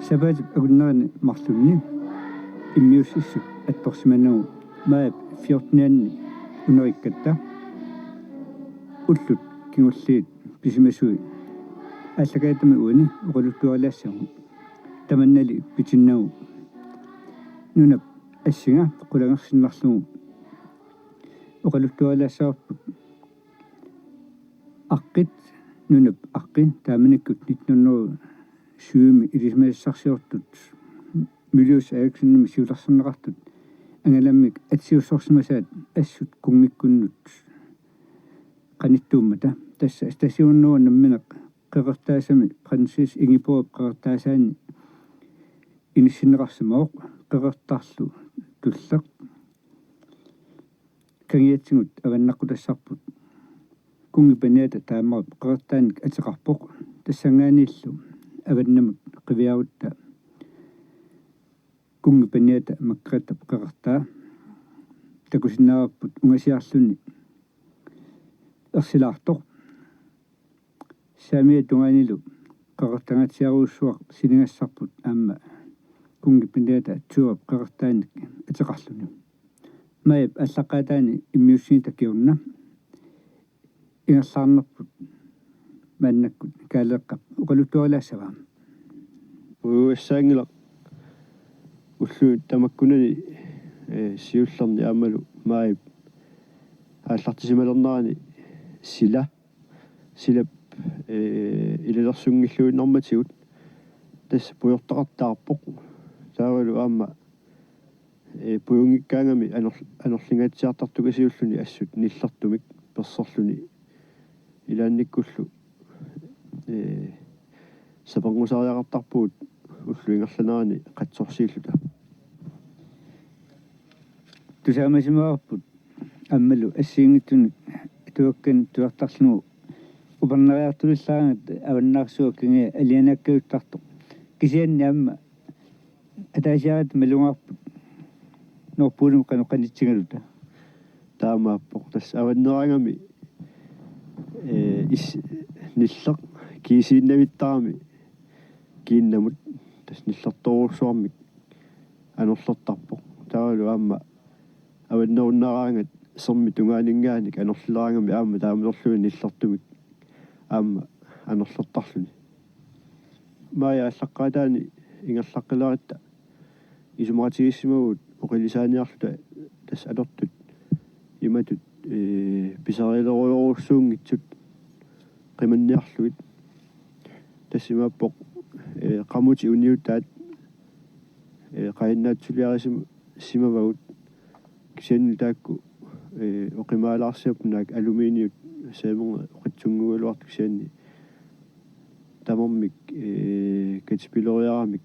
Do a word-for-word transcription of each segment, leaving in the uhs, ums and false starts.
Sapaatip akunnerini marlunni immiussissut attorsimanagu maajip fjortenianni unerikkatta ullut kingulliit pisimasui aallakaatitami uani oqaluttuarilaassaagut. Tamannali pitinnagu nunap assinga qulangersinnarlugu oqaluttuarilaassavarput. Aqqit, nunap aqqi, taamanikkut nitten hundrede syvimi ilisimasassarsiortut Mylius Erichsenimik siulersorneqartut angalammik atsiussorsimasaat assut kunngikkunnut qanittuummata. Tassa stationerua nammineq qeqertaasami Prinsesse Ingeborgip qeqertaasaani inissinneqarsimavoq, qeqertarlu tulleq kangiatsigut avannaqqutassarput. Kunngi Paniata Taamarip qeqertaanik ateqarpoq. Tassanngaanniillu avannamut qiviarutta Kunngi Paniata Margrethep qeqertaa takusinnaavarput ungasiarluni ersilaartoq. Saamiata tungaanilu qeqertangaatsiarujussuaq sinigassarput aamma Kunngi Paniata Thyuap qeqertaanik ateqarluni. Maajip aallaqqaataani immiussineq takiunna ingerlaarnerput maannakkut Kaaleeqqap oqaluttuarilaassavaa. Uiuassaanngilaq ulluni tamakkunani, eh, siullerni aammalu maajip aallartisimalernerani sila, silap, eh, ilalersunngilluinnarmatigut tassa pujortaqartaarpoq. Taavalu aamma, eh, pujunngikkaangami anor-, anorlingaatsiartartukasiulluni assut nillertumik perserluni ilaannikkullu, eh, saperngusaariaqartarpugut ullup ingerlanerani qatsorsiilluta. Tusaamasimavarput aammalu assigiinngitsunik atuakkanik tuniortarlugu upernariartulillaaraangat avannaarsuaq kangia alianaakkajuttartoq. Kisianni aamma ataasiarata malugaarput Nordpolimut qanoq qanitsigaluta. Taamaappoq, tassa avanneraangami, eh, is-, nilleq kiisiinnavittarami kiinnamut, tassa nillertorujussuarmik anorlertarpoq. Taavalu aamma avannerunnaraangat sermip tungaaninngaanniit anorlileraangami aamma taamatorluinnaq nillertumik aamma anorlertarluni. Maajip aallaqqaataani ingerlaqqileratta isumaqatigiissimavugut oqilisaaniarluta tassa atortut imatut, eh, pisariilerujorujussuunngitsut qimanniarlugit. Tassa imaappoq, eh, qamutit uniutaat, eh, qajannaatsuliarisim-, simavagut. Kisianni taakku, eh, oqimaalaarsimapput naak aluminiut Saamerngit oqitsunnguugaluartut, kisianni tamarmik, eh, katipiloriaramik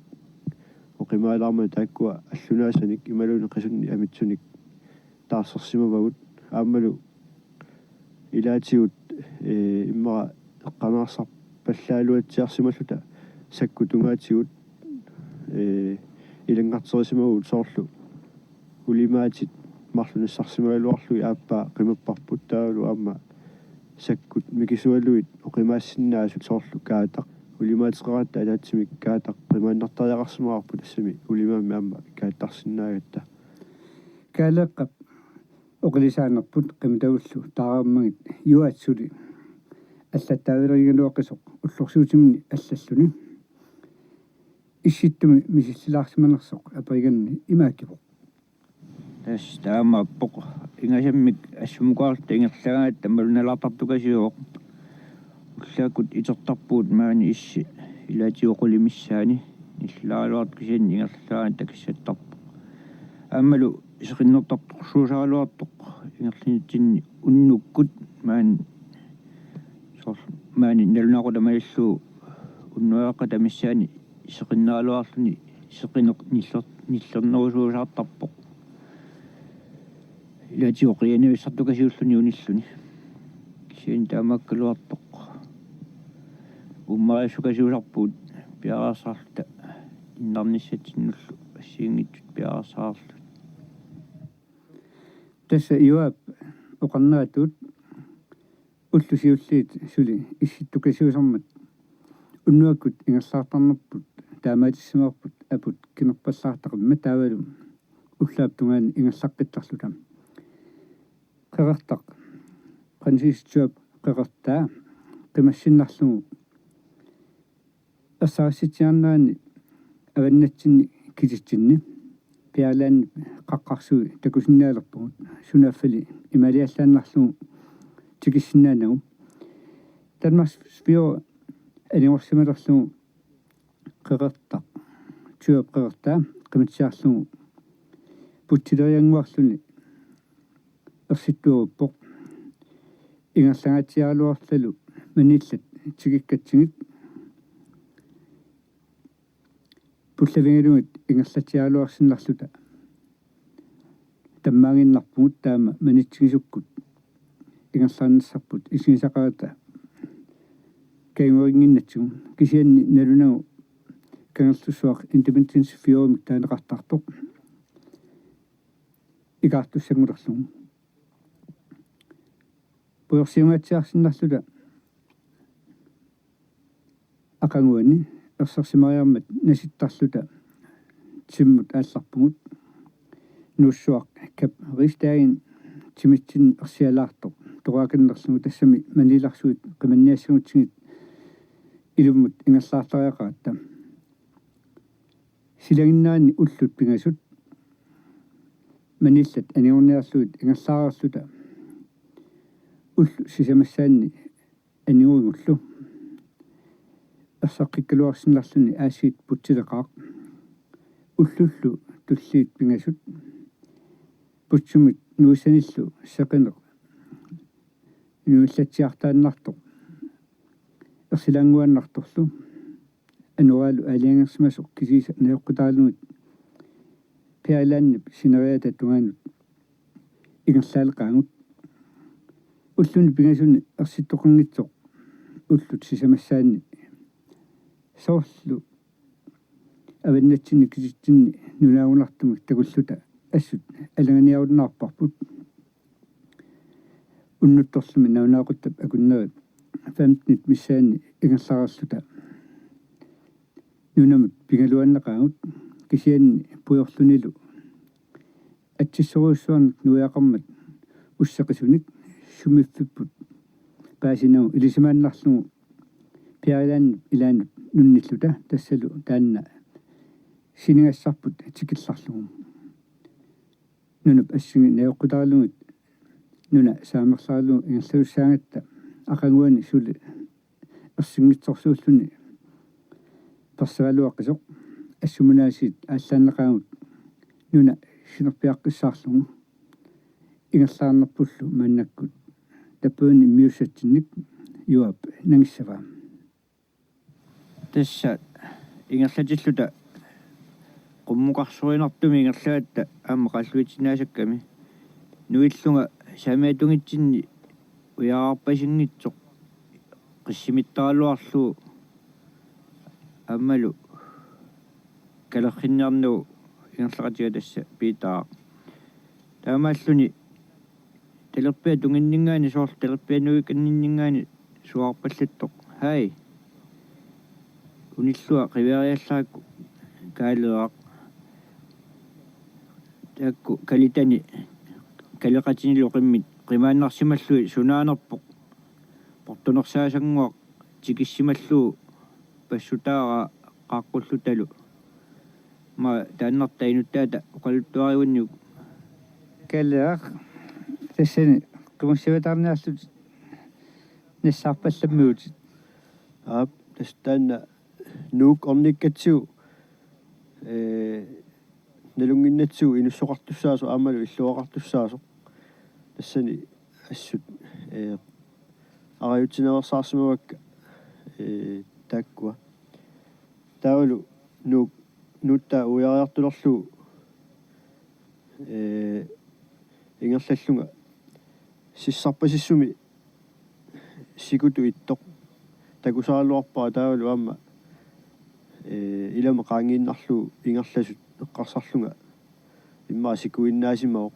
oqimaalaarmata taakkua allunaasanik imaluunniit qisunnik amitsunik taarsersimavagut. Aammalu ilaatigut, eh, immaqa eqqanaarsarpallaaluatsiarsimalluta sakkut tungaatigut, eh, ilanngarterisimavugut, soorlu ulimaatit marluk nassarsimagaluarlugit aappaa qimapparput, taavalu aamma sakkut mikisualuit oqimaassinnaasut, soorlu kaataq. Ulimaateqaratta ataatsimik kaataq qimaannartariaqarsimavarput, tassami ulimaammi aamma kaattarsinnaagatta. Kaaleeqqap oqilisaanerput qimatagullu taararmagit Juaat suli allattaavilerigaluaqisoq ullorsiutimini allalluni Issittumi misillilaarsimanersoq aperiganni imaakkivoq: Tassa taamaappoq, ingasammik assumukaarluta ingerlagaangatta malunnilaartartukasiuvoq. Ullaakkut itertarpugut maani issi ilaatigut qulit missaanni, nillileraluartut kisianni ingerlagaangatta kissattarpoq. Aammalu seqinnertartorsuusaraluartoq ingerlanitsinni unnukkut maani, soorlu maani nalunaaqutaq malillugu unnuaqqata missaani seqinneraluarluni seqineq niller-, nillernerusuusaartarpoq. Ilaatigut qiianavissartukasiulluni unilluni. Kisianni taamaakkaluartoq uummarissukasiusarpugut piareersarluta innarnissatsinnullu assigiinngitsut piareersarluta. Tassa Juaap oqarneratut ullut siulliit suli issittukasiusarmat unnuakkut ingerlaartarnerput Taamaalissimavarput aput kinerpallaartaqimmat taavalu ullaap tungaani ingerlaqqittarluta. Qeqertaq Francis Thyup Qeqertaa qimassinnarlugu ersarissitsiarnerani avannatsinni kisitsinni Peary Landip qaqqarsui takusinnaalerpugut, sunaaffali imaaliallaannarlugu tikissinnaanagu. Danmarks Fjord anigorsimalerlugu Qeqertaq Thyup Qeqertaa qimatsiarlugu putsileriannguarluni ersittuaruppoq. Ingerlangaatsiaraluarlutalu maniillat tikikkatsigit pullavigalugit ingerlatsiaraluarsinnarluta tammaaginnarpugut, taama maniitsigisukkut ingerlaarnissarput isigisaqarata kajungerinnginnatsigu. Kisianni nalunagu Kangerlussuaq Independence Fjordimik taaneqartartoq ikaartussanngulerlugu. Pujorsiungaatsiarsinnarluta aqaguani ersersimariarmat nasittarluta timmut aallarpugut. Nuussuaq Kap Rigsdagen timitsinni ersialaartoq toqaakannerlugu, tassami maniilarsuit qimanniassagutsigit ilummut ingerlaartariaqaratta. Silaginnaanni ullut pingasut maniillat anigorniarlugit ingerlaareerluta ullut sisamassaanni anigorigullu erseqqikkaluarsinnarluni aasiit putsileqaaq. Ullullu tulliit pingasut putsumit nuissanillu seqineq nuillatsiartaannartoq ersilaannguannartorlu anoraalu aalajangersimasoq kisiisa najoqqutaralugit Peary Landip sineriata tungaanut ingerlaaleqaagut. Ulluni pingasuni ersittoqanngitsoq ullut sisamassaanni soorlu avannatsinni kisitsinni nunaagunartumik takulluta assut alanganiarunnaarparput. Unnuttorlumi nalunaaqutap akunneri femtenit missaanni ingerlareerluta nunamut pigaluannaqaagut, kisianni pujorlunilu atsissorujussuarnik nuiaqarmat usseqisunik sumiiffipput paasinagu ilisimaannarlugu Peary Landip ilaannut nunnilluta, tassalu taanna sinigassarput tikillarlugu. Nunap assingit najoqqutaralugit nuna saamerlaralugu ingerlasussaagatta aqaguani suli ersinngitsorsuulluni persigaluaqisoq assumunaasiit aallaannaqaagut nuna sinerpiaqqissaarlugu. Ingerlaarnerpullu maannakkut tappavani immiussatsinnik Juaap nangissavaa. Tassa ingerlatilluta qummukarsorinartumik ingerlagatta aamma qaalluitsinnaasakkamik nuillunga saamiatungitsinni ujaararpasinngitsoq qissimittaraluarlugu aammalu kalerrinniarnagu ingerlaqatiga tassa Piitaaq. Taamaalluni talerpiata tunginninngaanniit soorlu talerpiata nuikanninninngaanniit suaarpallattoq: Hej. Unillua qiviariallarakku Kaaleeraq. Taakku kalitani kaleqatinilu qimmit qimaannarsimallugit sunaanerpoq portunersaasannguaq tikissimallugu passutaaraa qaaqqullutalu. Aamma taannartaa inuttaata oqaluttuarivinniuk. Kaaleeraq, tassani qimussivataarniarlutit nassaarpallammiutit. Aap, tassa taanna Nuuk ornikkatsigu, ee, nalunnginnatsigu inussoqartussaasoq aammalu illuaqartussaasoq. Tassani assut, ee, arajutsinaveersaarsimavakka, ee, taakkua. Taavalu Nuuk, nuuttaa uiariartulerlugu, ee, ingerlallunga sissarpasissumi sikutut ittoq takusaraluarpara taavalu aamma, ee, ilama qaangiinnarlugu ingerlasut eqqarsarlunga immaqa sikuinnaasimavoq.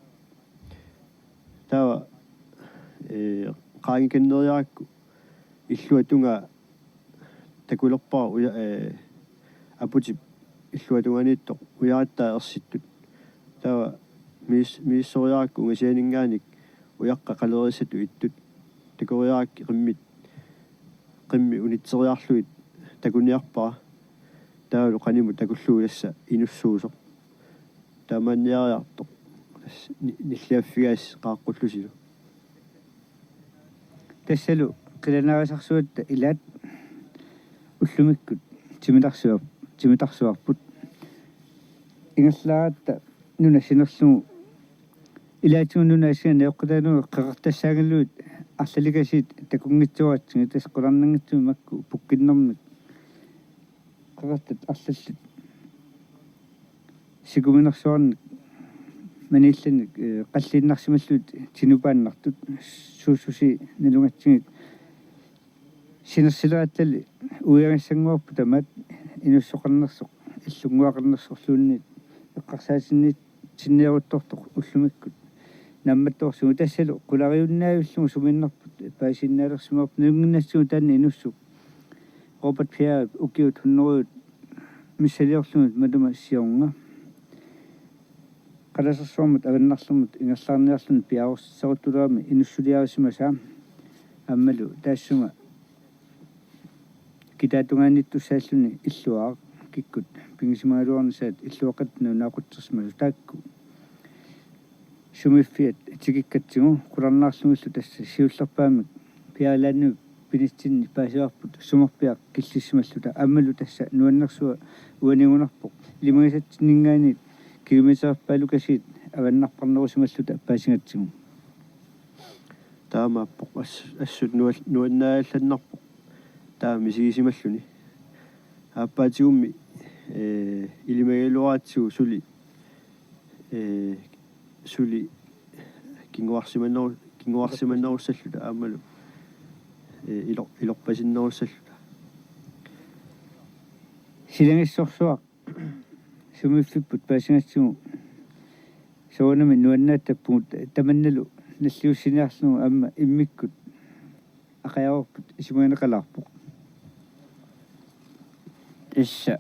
Taava, ee, qaangikanneriarakku illua tungaa takulerpara uja-, ee, aputip illuatungaaniittoq ujarattaa ersittut. Taava mis-, misissoriarakku ungasianinngaanniit ujaqqat qaleriissatut ittut. Takoriarakku qimmit, qimmit unitseriarlugit takuniarpara. Taavalu qanimut takullugu tassa inussuusoq. Taamaanniariartoq. Tassa ni-, nilliaffigaassi qaaqqullusilu. Tassalu qilanaarusarsuatta ilaat ullumikkut timitarsuar-, timitarsuarput. Ingerlaaratta nuna sinerlugu ilaatigut nuna assigiinngitsunik qeqertassaanngilluinnarlugit arlalikasiit takunngitsooratsigit, tassa qularnanngitsumik makku pukkinnermik qeqertat arlallit sikuminersuarnik maniillanik, eh, qalliinnarsimallugit tinupaannartut suussusi nalugatsigit sinersilerattali uiagassannguarput tamaat inussoqarnersoq illunnguaqarnersorluunniit eqqarsaatinniit tinniaruttortoq ullumikkut naammattoorsugut. Tassalu qulariunnaajullugu sumiinnerput paasiinnaalersimavarput nalunnginnatsigu taanna inussuk Robert Pierrep ukiut hunnorujut missiliorlugit matuma siorna qalasersuarmut avannarlermut ingerlaarniarluni piareersaruttulerami inussuliarisimasaa aammalu taassuma kitaatungaaniittussaalluni illuaraq kikkut pigisimagaluarnissaat illuaqqat nalunaaqutsersimasut taakku sumiiffiat tikikkatsigu qularnaarlugillu tassa siullerpaamik piaalaannu pinitsinni paasivarput sumerpiaq killissimalluta aammalu tassa nuannersua uanigunarpoq ilimagisatsinninngaanniit kilometerpaalukasiit avannarparnerusimalluta paasigatsigu. Taamaappoq as-, assut nual-, nuannaallannarpoq taama misigisimalluni. Aappaatigummi, eh, ilimagigaluaratsigu suli, eh, suli kinguarsimanneru-, kinguarsimannerussalluta aammalu, eh, ilo-, ilorpasinnerussalluta. Silagissorsuaq sumiiffipput paasigatsigu soorunami nuannaattappugut tamannalu nalliussiniarlugu aamma immikkut aqajarupput isumagineqalaarpoq. Tassa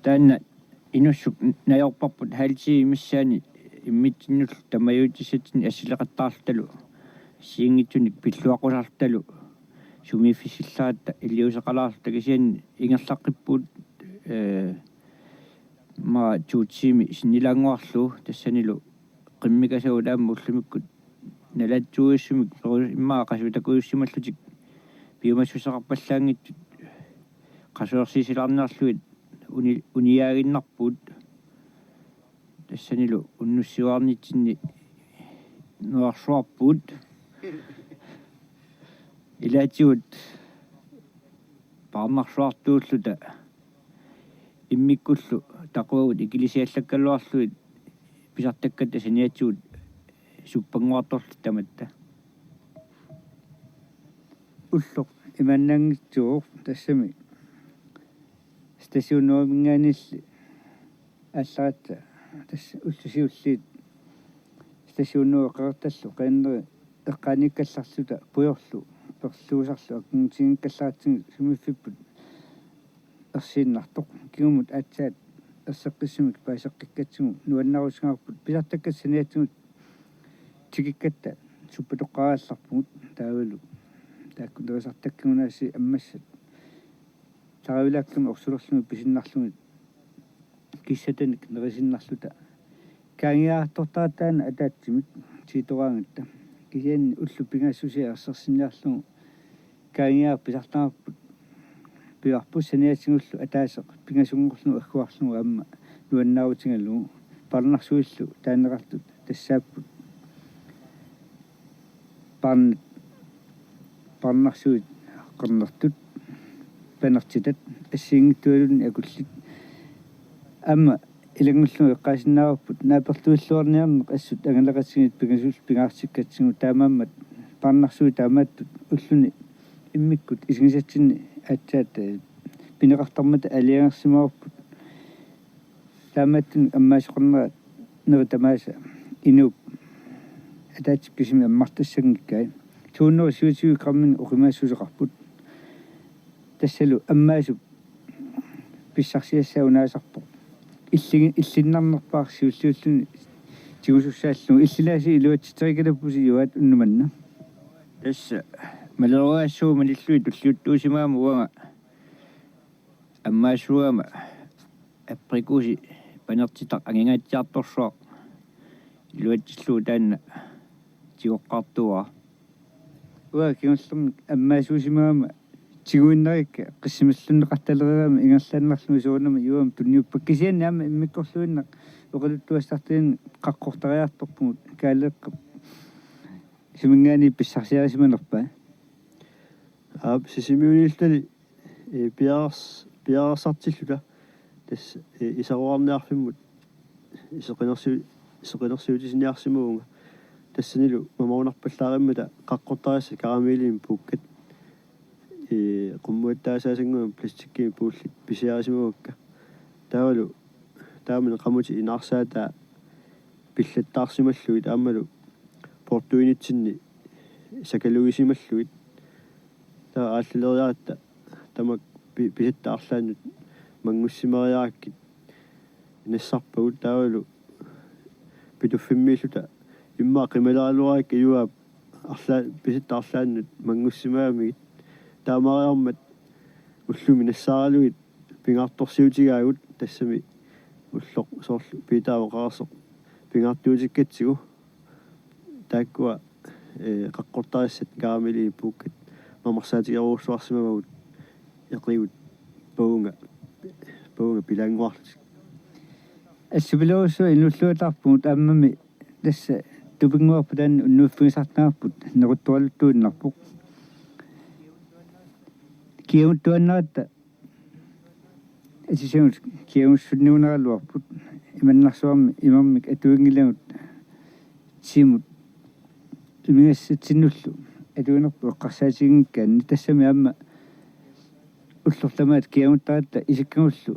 taanna inussuk najorparput halv time missaani immitsinnullu tamajuutissatsinnik assileqattaarlutalu assigiinngitsunik pilluaqqusarlutalu sumiiffissillaratta iliuuseqalaarluta kisianni ingerlaqqippugut, eh, ma to tiimi sinnilaannguarlugu tassanilu qimmikasavut aamma ullumikkut nalaatsuujussuarmik peru-, immaqa qasutakkujussimallutik piumassuseqarpallaanngitsut qasuersiisilaarniarlugit uni-, uniaaginnarpugut. Tassanilu unnussiuaarnitsinni nuarsuarpugut. Ilaatigut paarnarsuartuulluta immikkullu taquagut ikilisiallakkaluarlugit pisartakkatta saniatigut suppannguartorluta tamatta. Ulloq imaannaanngitsuuvoq tassami Station Nordiminngaanniilli aallaratta tassa ullut siulliit Station Nord qeqertallu qiinneri eqqaaniikkallarluta pujorlu perluusarlu akunngutinngikkallaratsigit sumiiffipput ersiinnartoq. Kingumut aatsaat erseqqissumik paaseqqikkatsigu nuannaarusigaarput pisartakkatta saniatigut tikikkatta suppatoqqaarallarpugut taavalu taakku nerisartakkagut aasiit ammassat taravilaakkami orsulerlugit pisinnarlugit kissatanik nerisinnarluta. Kaangiartortaratta taanna ataatsimik tiitoraangatta. Kisianni ullut pingaarsusia ersersinniarlugu kaangiaat pisartagarput pivarput saniatigullu ataaseq pingasunngorlugu agguarlugu aamma nuannaarutigalugu. Paarnarsuillu taaneqartut tassaapput paarn-, paarnarsuit qernertut, panertitat, assigiinngitsualuunniit akullit. Aamma ilanngullugu eqqaasinnaavarput naapertuilluarniarneq assut angalaqatigiit pingasut pingaartikkatsigu, taamaammat paarnarsuit taamaattut ulluni immikkut isigisatsinni aatsaat, eh, pineqartarmata aalajangersimavarput. Taamaattunik ammaasoqarnera neri tamaasa inuup ataatsip kisimi ammartassanngikkai. To hundrede syvogtyve gramminik oqimaassuseqarput. Tassalu ammaasup pissarsiassaa unaasarpoq. Illi-, illinnarnerpaaq siulliulluni tigusussaalluni. Illit aasiit iluatsitserikalappusi Juaat unnuk manna. Tassa maleruagassuu malillugit tulliuttuusimagama uanga ammaassuugama aprikoosi panertitaq angingaatsiartorsuaq iluatsillugu taanna tigoqqaartuuara. Uanga kingullermik ammaassuusimagama tiguinnarikka qissimallunneqartalereerama ingerlaannarlugu soorunami Juaamut tunniuppakka, kisianni aamma immikkorluinnaq oqaluttuassartagit qaqqortariartorpugut Kaaleeqqap suminngaanniit pissarsiarisimanerpaa. Aap, Sisimiuniillutali, ee, piareers-, piareersartilluta tassa, ee, isaruarniarfimmut iseqinersiu-, iseqinersiutisiniarsimavunga. Tassanilu mamarunarpallaarimmata qaqqortariassat karamelinik puukkat, ee, qummuattaasaasannguamik plastikkimik puullit pisiarisimavakka. Taavalu taamani qamutit inaarsaataa pillattaarsimallugit aammalu portuinitsinni sakalugisimallugit. Taava aallaleriaratta tamakku pi-, pisatta arlaannut manngussimariarakkit nassarpagut, taavalu Pituffimmiilluta immaqa qimaleraluarakku Juaap arlaa-, pisatta arlaannut manngussimagamigit. Taamaariarmat ullumi nassaaralugit pingaartorsiutigaagut, tassami ulloq soorlu Piitaamoqaarsoq pingaartuutikkatsigu. Taakkua, ee, qaqqortariassat karamelinik puukkat mamarsaatigerujussuarsimavagut eqigut pavunga, pavunga pilaannguarlutik. Assupilerujussuaq inuulluataarpugut, aammami tassa tupinnguarput taanna unnuiffigisartagarput neruttoraluttuinnarpoq. Kiaguttuaannaratta atisavut kiagussunniuneraluarput, imannarsuarmi imermik atuinngilagut timut imigassatsinnullu atuinerput eqqarsaatiginngikkaanni, tassami aamma ullorlu tamaat kiaguttaratta isikkagullu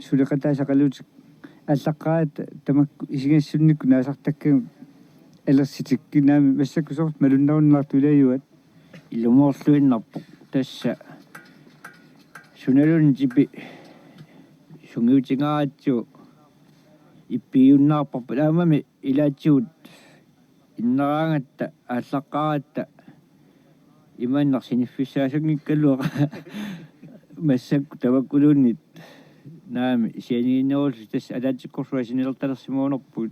suleqataasaqalutik aallaqqaaratta tamakku isigassunnikkut naasartakkagut alersitikki, naamik massakkut soorlu malunnarunnaartut ilaa Juaat. Ilumoorluinnarpoq tassa sunaluunniit tipi sungiutigaatsigu ippigiunnaarparput, aammami ilaatigut innaraangatta aallaqqaaratta imaannaq siniffissaasanngikkaluaq massakkut tamakkuluunniit. Naamik, sianiginnerullusi tassa ataatsikkorsuaq sinilertalersimagunarpugut.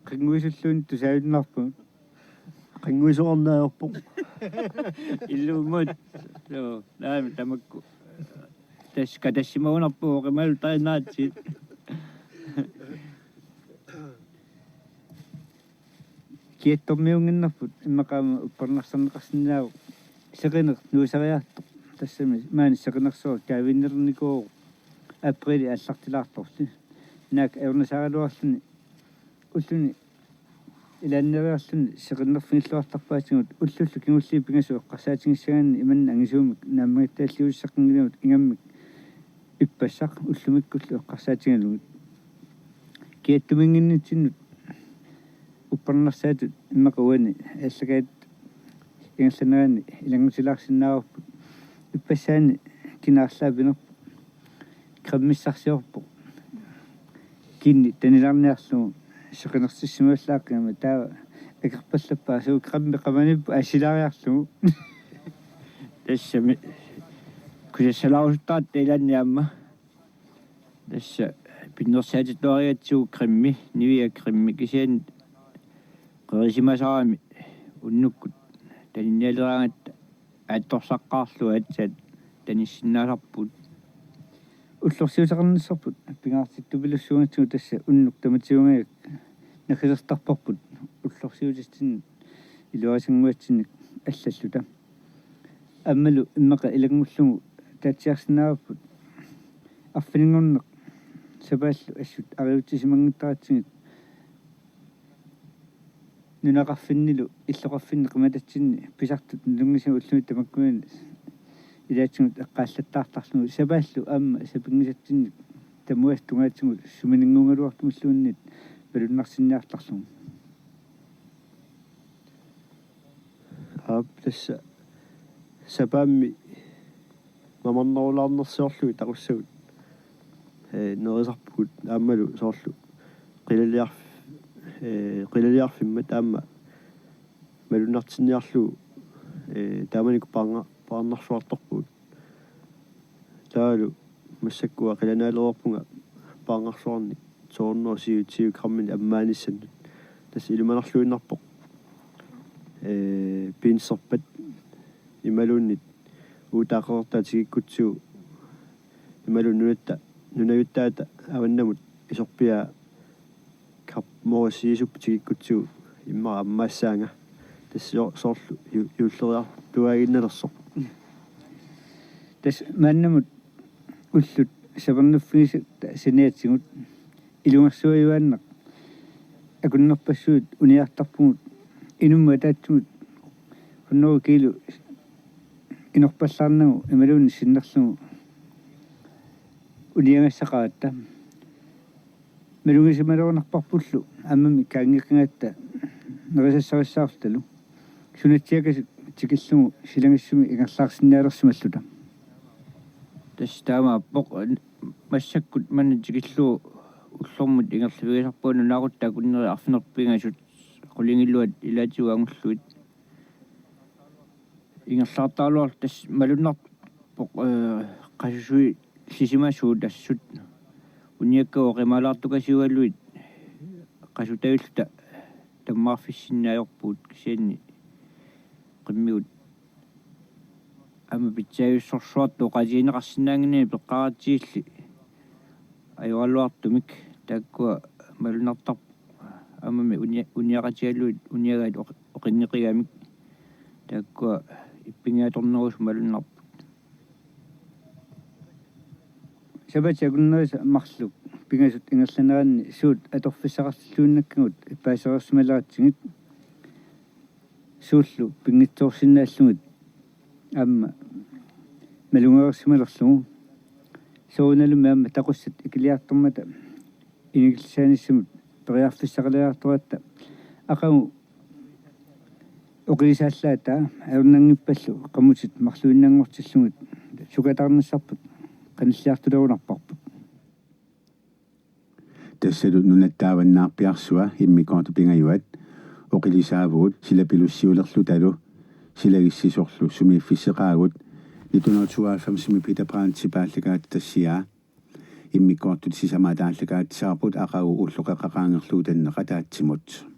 Qannguisulluunniit tusaajunnaarpugut. Qannguisoqarneq ajorpoq. Ilumut. Joo, naamik tamakku. Tassa katassimagunarpugut oqimalu tarinnaatsit. Kiattormiunnginnerput immaqa aamma uppernarsarneqarsinnaavoq. Seqineq nuusariartoq. Tassami maani seqinersuaq kaaviinnernikuuvoq, apriili aallartilaartorli. Naak ajornasaaraluarluni ulluni ilaanneeriarluni seqinnerfigilluartarpaatigut, ullullu kingulliit pingasut eqqarsaatigissagaanni imanna angisuumik naammagittaalliuusseqqinngilluinnarput ingammik ippassaq ullumikkullu eqqarsaatigalugit. Kiattuminnginnitsinnut uppernarsaatut immaqa uani aallakaatitut ingerlanerani ilanngutilaarsinnaavarput. Ippassaani kina arlaapinerpoq cremissarsiorpoq. Kinni tanilaarniarlugu seqinersissimallaaqigami, taava akerpallappaa suu cremi qamaniippoq aasilaariarlugu. Tassami kusassalaarusuttarput ilaanni aamma. Tassa pinnersaatittuarigatsigu cremi, Nivea cremi, kisianni qerisimasarami unnukkut taninnialeraangatta aattorsaqqaarlugu aatsaat tanissinnaasarpugut. Ullorsiuteqarnissarput pingaartittupilussuugatsigu tassa unnuk tamatigut naggasertarparput ullorsiutitsinnut iluarisannguatsinnik allalluta. Aammalu immaqa ilanngullugu taatsiarsinnaavarput arfininngorneq sapaallu assut ariutsisimanngitsaratsigit nunaqarfinnilu illoqarfinni qimatatsinni pisartut nalunngisagut ulluni tamakkununnga ilaatigut eqqaallattaartarlugu, sapaallu aamma sapinngisatsinnik tamuassat tungaatigut sumininnguugaluartumilluunniit malunnarsinniartarlugu. Aap, tassa sapaammi mamarnerulaarnersiorlugit takussagut Ee, nerisarpugut aammalu soorlu qilaliarf-, ee, qilaliarfimmat aamma malunnartinniarlugu, ee, taamanikkut paarna-, paarnarsuartorpugut. Taavalu massakkut qilanaalereerpunga paarnarsuarnik to hundrede og syvogtyve gramminik ammaanissannut. Tassa ilimanarluinnarpoq, ee, pinserpat imaluunniit uutaqertaa tikikkutsigu imaluunniit nunatta-, nunajuttaata avannamut isorpiaa Kap Morris Jesup tikikkutsigu immaqa ammaassaanga. Tassa soo-, soorlu ju-, juulleriartuaaginnalersoq. Tassa maannamut ullut sapernuffigisat saniatigut ilungersuajuaannaq akunnerpassuit uniartarpugut inummut ataatsimut hundrede kilo inorpallaarnagu imaluunniit sinnerlugu uniagassaqaratta. Malugisimalerunarparpullu aammami kaanngeqigaatta nerisassarissaarlutalu. Sunatsiakasik tikillugu silagissumik ingerlaarsinnaalersimalluta. Tassa taamaappoq, massakkut manna tikillugu ullormut ingerlavigisarpunga nunaarutta akunneri arfineq-pingasut qulingiluat ilaatigut angullugit. Ingerlaartaraluarluta tassa malunnarpoq, ee, qasusuillisimasuut assut. Uniakkat oqimaalaartukasiugaluit qasutavilluta tammaarfissinnaajorpugut kisianni qimmigut aamma pitsaavissorsuartut oqaatigineqarsinnaannginnami peqqaaratsigilli ajoraluartumik taakkua malunnartarpoq aammami unia-, uniaqatigalugit uniagaat oq-, oqinneqigamik taakkua ippinngiatornerusut malunnarput. Sapaatip akunnerisa marluk pingasut ingerlaneranni suut atorfissaqartilluinnakkagut paasireersimaleratsigit suullu pinngitsoorsinnaallugit aamma malugereersimalerlugu. Soorunalumi aamma taqussat ikiliartormata inikillisinissamut periarfissaqaleriartoratta aqagu oqilisaallaataa ajornanngippallu qamutit marluinnanngortillugit sukataarnissarput qanilliartulerunarparput. Tassalu nunatta avannaarpiarsua immikkoortut pingajuat oqilisaavugut silapilussiulerlutalu silagissisorlu sumiiffisseqaagut. Nitten hundrede tooghalvfems-imi Peter Brandtip aallakaatitassiaa immikkoortut sisamat aallakaatissavarput aqagu ulloqeqqata qaangerlugu tanneq ataatsimut.